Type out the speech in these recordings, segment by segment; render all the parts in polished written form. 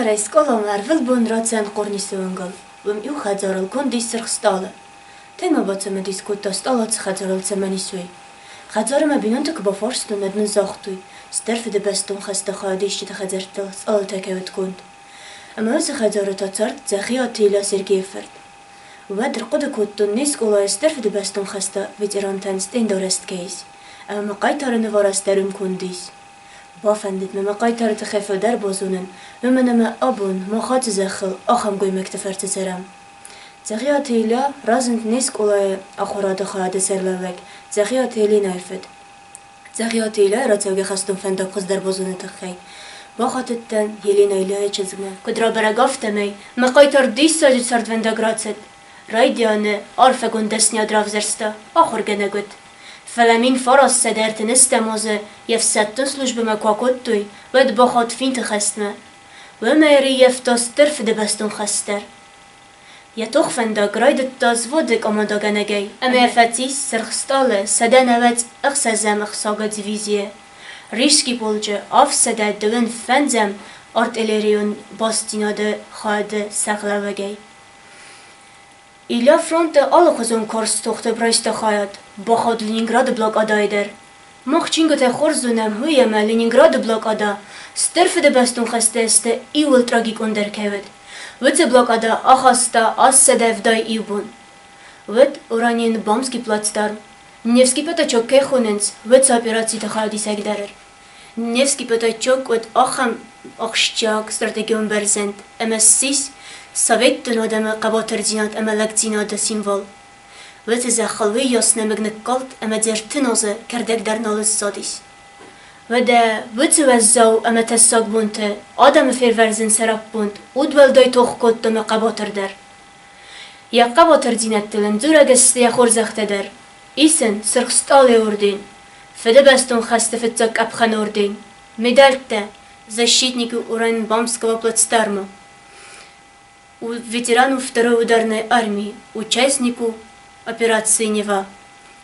Хӕдзарӕй скъоламӕ ӕрвылбон рацӕуӕн Хъорнисы уынгыл. Уым иу хӕдзарыл конд ис сырх стъалы. Тынг мӕ бацымыдис кодта, стъалы цы хӕдзарыл цӕмӕн ис, уый. Хӕдзары мӕ бинонты куы бафарстон, уӕд мын загътой, стыр фыдыбӕстон хӕсты хайадисджыты хӕдзӕрттыл стъалытӕ кӕй уыд конд. Ӕмӕ уыцы хӕдзары та цард Дзӕхиаты Илья Сергейы фырт. Уӕд ӕрхъуыды кодтон, не скъолайы стыр фыдыбӕстон хӕсты ветерантӕн стенд арӕзт кӕй ис, ӕмӕ мӕ хъайтары ныварӕзт дӕр уым конд ис. Бафӕндыд мӕ мӕ хъайтары тыххӕй фылдӕр базонын, уымӕн ӕмӕ абон мах ацы зӕххыл ахӕм гоймӕгты фӕрцы цӕрӕм. Дзӕгъиаты Илья разынд не скъолайы ахуырады хайады сӕргълӕууӕг Дзӕгъиаты Еленайы фыд. Дзӕгъиаты Ильяйы рацӕугӕ хӕстон фӕндаг хуыздӕр базоныны тыххӕй бахатыдтӕн Еленӕ Ильяйы чызгмӕ. Куыд рабӕрӕг, афтӕмӕй мӕ хъайтар диссаджы цардвӕндаг рацыд. Райдианы арфӕгонд дӕсниад равзӕрста ахуыргӕнӕг уыд. Фӕлӕ 1930 азы йе фсӕддон службӕмӕ куы акодтой, уӕд бахауд финты хӕстмӕ. Уымӕй ӕрыййӕфта Стыр Фыдыбӕстон хӕст дӕр. Йӕ тохвӕндаг райдыдта взводы командӕгӕнӕгӕй ӕмӕ фӕцис Сырх Стъалы 196 ӕхсӕгы дивизийы Рижский полчъы 725-ӕм артиллерион бастдзинады хайады сӕргълӕууӕгӕй. Илья фронты алыхуызон карз тохты райста хайад, бахауд Ленинграды блокадӕйы дӕр. Мах чингуытӕ хорз зонӕм, уый ӕмӕ Ленинграды блокадӕ Стыр Фыдыбӕстон хӕсты сты иууыл трагикондӕр кӕй уыд. Уыцы блокадӕ ахаста 871 бон. Уыд Ораниенбаумский плацдарм. Невский пятачок кӕй хонынц, уыцы операциты хайадисӕг дӕр. Невский пятачок уыд ахӕм ахсджиаг стратегион бӕрзӕнд ӕмӕ ссис Советтон адӕмы хъӕбатырдзинад ӕмӕ лӕгдзинады символ. Уыцы зӕххыл уыйас нӕмыг ныккалд ӕмӕ дзы 30 азы кӕрдӕг дӕр нал сзадис. Уӕдӕ уыцы уӕззау ӕмӕ тӕссаг бонты адӕмы фервӕрзын сӕраппонд удуӕлдай тох кодта мӕ хъӕбатыр дӕр. Йӕ хъӕбатырдзинӕдтыл ын дзурӕг сты йӕ хорзӕхтӕ дӕр. Ис ын Сырх Стъалыйы орден, Фыдыбӕстон хӕсты фыццаг къӕпхӕны орден, медӕлттӕ «Защитники Ураенбаумского плацдарма», ветерану Второй ударной армии, участнику операции «Нева».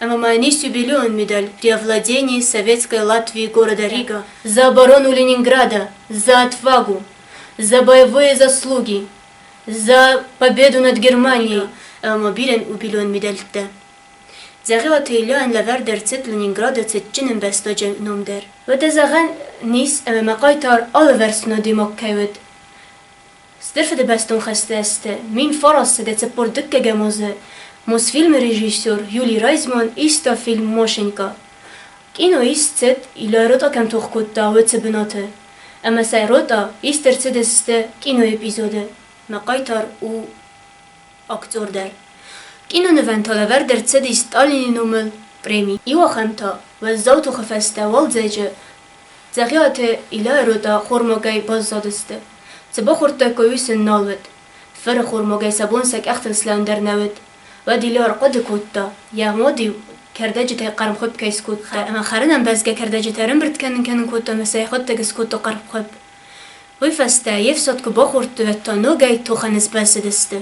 Ӕмӕ ма йын ис юбилейон медаль при овладении Советской Латвии города Рига за оборону Ленинграда, за отвагу, за боевые заслуги, за победу над Германией ӕмӕ ма бирӕ юбилейон медӕлттӕ. Дзӕгъиаты Ильяйӕн лӕвӕрд ӕрцыд Ленинграды цытджын ӕмбӕстаджы ном дӕр. Уӕдӕ зӕгъӕн ис, ӕмӕ мӕ хъайтар алывӕрстон адӕймаг кӕй уыд. Стыр Фыдыбӕстон хӕсты азты 1942 азы Мосфильмы режиссер Юлий Райзман иста фильм «Машенька». Кино ист цыд, Илья Ротъа кӕм тох кодта, уыцы бынаты. Ӕмӕ сӕ Ротъа ист ӕрцыдысты кинойы эпизоды. Мӕ хъайтар у актер дӕр. Кинонывӕн та лӕвӕрд ӕрцыди Сталины номыл преми. Иу ахӕм та, уӕззау тохы фӕстӕ уалдзӕджы Дзӕгъиаты Ильяйы ротӕ хормагӕй баззадысты. Цы бахордтаиккой, уый сын нал уыд. Фыры хормагӕй сӕ бон сӕ къӕхтыл слӕууын дӕр нӕ уыд. Уӕд Илья ӕрхъуыды кодта, йӕ мад-иу кӕрдӕджытӕй хъӕрмхуыпп кӕй скодта ӕмӕ хӕрынӕн бӕзгӕ кӕрдӕджытӕ ӕрӕмбырд кӕнын кӕнын кодта ӕмӕ сӕ йӕхӕдӕг скодта хъӕрмхуыпп. Уый фӕстӕ йе фсад куы бахордтой, уӕд та ногӕй тохӕн сбӕззыдысты.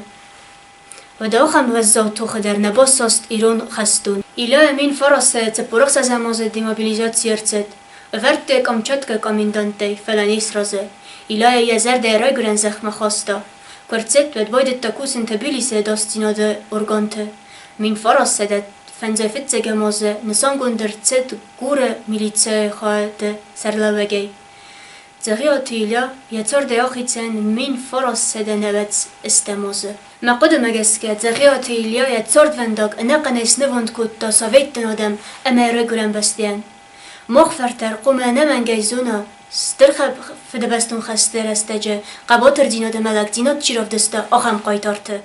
Уӕдӕ ахӕм уӕззау тохы дӕр нӕ басаст ирон хӕстон. Илья 1946 азы демобилизаци ӕрцыд. Ӕвӕрдтой Камчаткӕ коменданттӕй, фӕлӕ не сразы. Илья йӕ зӕрдӕ райгуырӕн зӕхмӕ хаста. Куы ӕрцыд, уӕд байдыдта кусын Тбилисы ӕдасдзинады органты. 1955 азы нысангонд ӕрцыд Гуры милицӕйы хайады сӕргълӕууӕгӕй. Дзӕгъиаты Илья йӕ цардӕй ахицӕн 1998 азы. Мӕ хъуыдымӕ гӕсгӕ, Дзӕгъиаты Илья йӕ цардвӕндаг ӕнӕхъӕнӕй снывонд кодта советтон адӕм ӕмӕ райгуырӕн бӕстӕйӕн. Мах фӕлтӕр хъуамӕ ӕнӕмӕнгӕй зона, Стыр Фыдыбӕстон хӕсты рӕстӕджы хъӕбатырдзинад ӕмӕ лӕгдзинад чи равдыста, ахӕм хъайтарты.